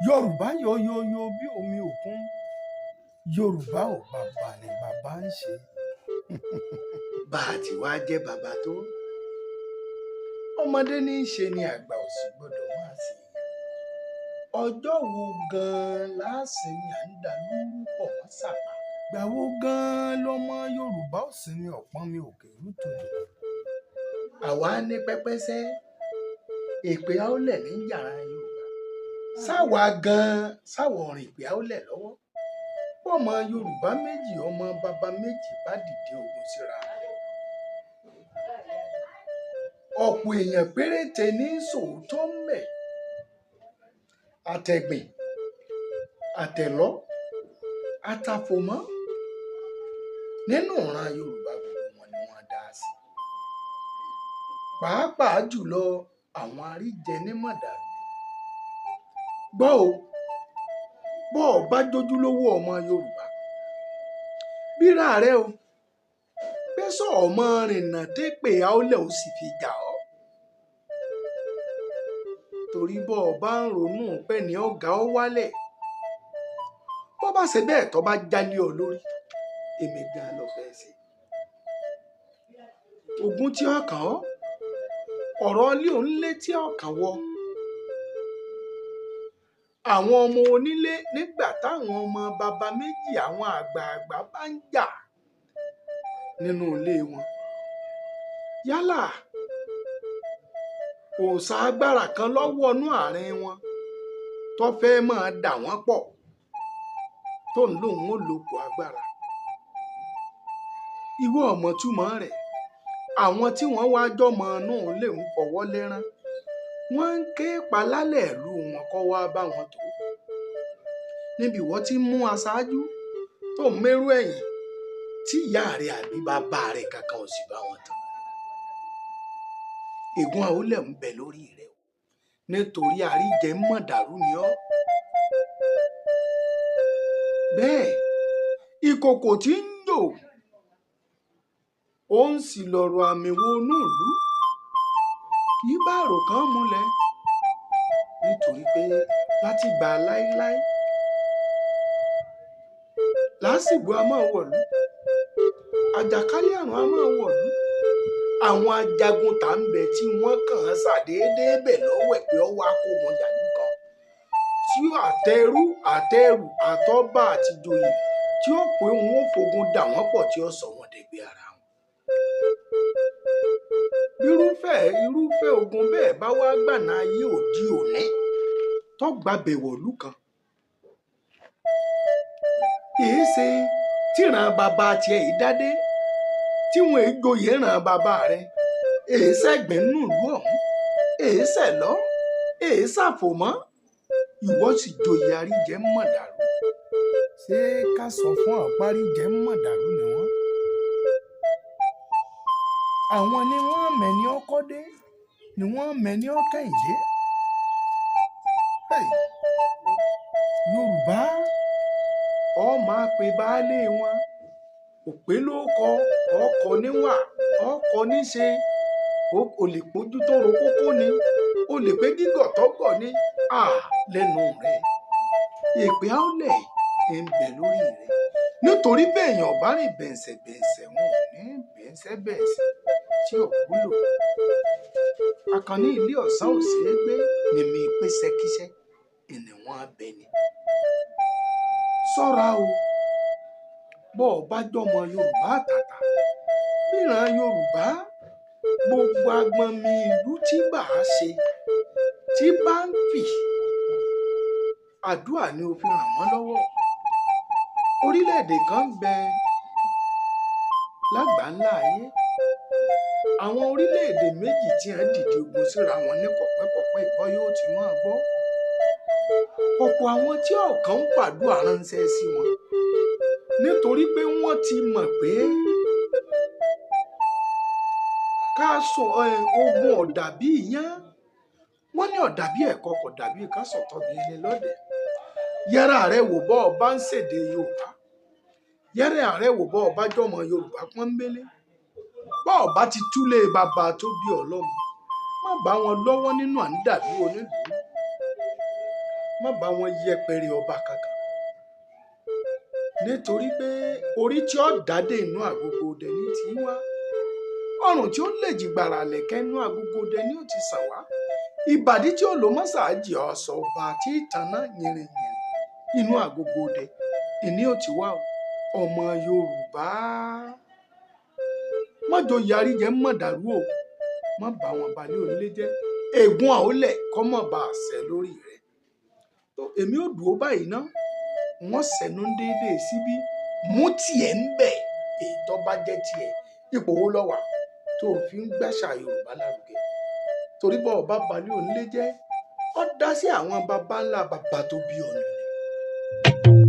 Yorùbá yóyóyó bí omi òkun. Yorùbá ò, bàbá ni bàbá ń ṣe. Bá a ti wá jẹ́ bàbá tó, ọmọdé ní í ṣe ni, àgbà ò sì gbọ́dọ̀ máa ṣe. Ọjọ́ wo gan-an láàsìnmi à ń da lúrú pọ̀ mọ́ sàpà? Gbà wo gan-an lọmọ Yorùbá ò sinmi ọ̀pọ̀n mi òkè rútòdò? Àwa ní pẹ́pẹ́sẹ́ èpè àólẹ̀ ní yàrá Yorùbá. Sáwa gan-an sáwọ̀ ọ̀rìn ìpè àólẹ̀ lọ́wọ́. Bọ́mọ Yorùbá méjì, ọmọ bàbá méjì bá dìde ogun síra wọn, ọ̀pọ̀ èèyàn péréte ní sòótọ́ ń bẹ̀. Àtẹ̀gbìn, àtẹ̀lọ́, àtàfòmọ́ nínú ìran Yorùbá, gbogbo wọn ni wọ́n dá sí, pàápàá jùlọ àwọn àríjẹ ní mọ̀dàrú. Gbọ́ o, bọ́ ọ bá jójúlówó ọmọ Yorùbá, bíra rẹ o pé sọ ọmọ rìnnà tépè àólẹ̀ ó sì fi jà ọ́, torí bọ́ ọ bá ń ronú pé ní ọ̀gá ọ wálẹ̀, bọ́ bá ṣe bẹ́ẹ̀ tó bá jálé ọ lórí, èmi gan lọ fẹ́ ṣe. Ogun tí ọkàn ọ́, ọ̀rọ̀ ilé òun lé tí ọkàn wọ. Àwọn ọmọ onílé, nígbà táwọn ọmọ bàbá méjì, àwọn àgbààgbà bá ń jà nínú ilé wọn, yálà òòṣà agbára kan lọ́wọ́nú àárín wọn tó fẹ́ máa dà wọ́n pọ̀, tó ń lòun ó lòpọ̀ agbára. Ìwọ ọmọ túmọ̀ rẹ̀. Àwọn tí wọ́n wá jọmọ náà lè ń fọwọ́ lẹ́rán, wọ́n ń ké palálẹ̀ ìlú wọn kọ́ wá bá wọn tó. Níbi ìwọ ti mú aṣáájú tó ń mérú ẹ̀yìn tí ìyá rẹ̀ àbí bàbá rẹ̀ kankan ò sì bá wọn tán, ègún àólẹ̀ ń bẹ lórí rẹ̀ o, nítorí àríjẹ mọ̀dàrú ni ọ́. Bẹ́ẹ̀ ìkòkò tí ń jò, ó ń sì lọ̀rọ̀ àmì wo inú ìlú, kì í bá àrò kan múlẹ̀, nítorí pé láti gbà láéláé lásìgbò a máa wọ̀lú, àjàkálẹ̀ àrùn a máa wọ̀lú. Àwọn ajagun tá ń bẹ tí wọ́n kàn án ṣàdédé bẹ̀ lọ́wọ́ ẹ̀ pé ó wá kógun jàlú kan, tí àtẹrú àtẹrù àtọba àtìjòyè tí ó pé òun ó fogun dà wọ́n pọ̀, tí ó sọ wọ́n dẹgbẹ́ ara wọn. Bírúfẹ́ irúfẹ́ ogun bẹ́ẹ̀ bá wá gbàna ayé òde òní tó gbàbẹ̀ wọ̀lú kan, èé ṣe tíran bàbá tiẹ̀ yìí dádé tí wọn èé joyè ràn bàbá rẹ̀, èé sẹ́gbìn nù ìlú ọ̀hún, èé sẹ̀lọ́, èé ṣàfòmọ́, ìwọ sì joyè àríjẹ mọ̀dàrú? Ṣé ká sọ fún àparíjẹ mọ̀dàrú ni wọ́n? Àwọn ni wọ́n mẹ́ni ọkọ́ dé, ni wọ́n mẹ́ni ọkẹ́yìndé. Hey! Yorùbá ọ máa pe baálé wọn òpè ló kọ ọkọ níwà ọkọ níṣe, o lè pójú tó ro kókó ni, o lè pé gígọ̀ tọ́gọ̀ ni à lẹ́nu rẹ̀. Èpè àólẹ̀ ń bẹ lórí rẹ̀, nítorí bẹ́ẹ̀yàn bá rìn bẹ̀ǹsẹ̀ bẹ̀ǹsẹ̀, wọn ò ní bẹ̀ǹsẹ̀ bẹ̀ǹsẹ̀ tí ò wúlò. Àkànní ilé ọ̀sán ò ṣeé gbé ní mi pé ṣẹ́kíṣẹ́ ìní wọn abẹ ni. Ṣọ́ra o, bọ́ ọ bá jọmọ Yorùbá àtàtà, bíran Yorùbá gbogbo agbọnmi ìlú tí bá a ṣe tí bá ń fì, àdúrà ni ó fi ràn wọ́n lọ́wọ́. Orílẹ̀-èdè kan ń bẹ lágbàńlá ayé, àwọn orílẹ̀-èdè méjì tí wọ́n dìde ogun síra wọn ní kọ̀pẹ́kọ̀pẹ́ ìbọn yóò ti máa gbọ́. Ọ̀pọ̀ àwọn tí ọ̀kan ń fàdúrà ránṣẹ́ sí wọn, nítorí pé wọ́n ti mọ̀ pé ká sọ ogun ọ̀dà bí iyán, wọ́n ní ọ̀dà bí ẹ̀kọ́, kò dàbí ká sọ̀tọ̀ bí ẹni lọ́dẹ̀. Yẹra rẹ wò bọ́ ọ bá ń ṣèdè Yorùbá, yẹra rẹ wò bọ́ ọ bá jọmọ Yorùbá pọ́nbélé. Bọ́ ọ bá ti túlé bàbá tó bí ọlọ́mọ, má bá wọn lọ́wọ́ nínú à ń dàlú onílùú. Má bá wọn yẹpẹrẹ ọba kankan, nítorí pé orí tí ó dádé inú àgógó dẹ ní tí wá, ọrùn tí ó lè jìgbàrà lẹ̀kẹ́ inú àgógó dẹ ní ó ti sàn wá, ìbàdí tí ó lò mọ́sàájì ọ̀sọ̀ ọba tí ìtànná yìnrìnyìnrìn inú àgógó dẹ ìní ò ti wá o. Ọmọ Yorùbá, mọ́jọ yarí jẹ́ mọ̀ dàrú o, má bá wọn balẹ̀ onílé jẹ́, ègún àólẹ̀ kọ́ mọ̀ bá àṣẹ lórí rẹ̀. Tó èmi ò dúró báyìí ná, wọ́n sẹ̀nu déédéé síbí, mú tiẹ̀ ń bẹ̀, èyí tó bá jẹ́ tiẹ̀, ipò wo ló wà tó o fi ń gbàṣà Yorùbá lárugẹ? Torí bọ́ ọba balẹ̀ onílé jẹ́, ó dá sí àwọn baba ńlá bàbá tó bí ọ̀nà ni.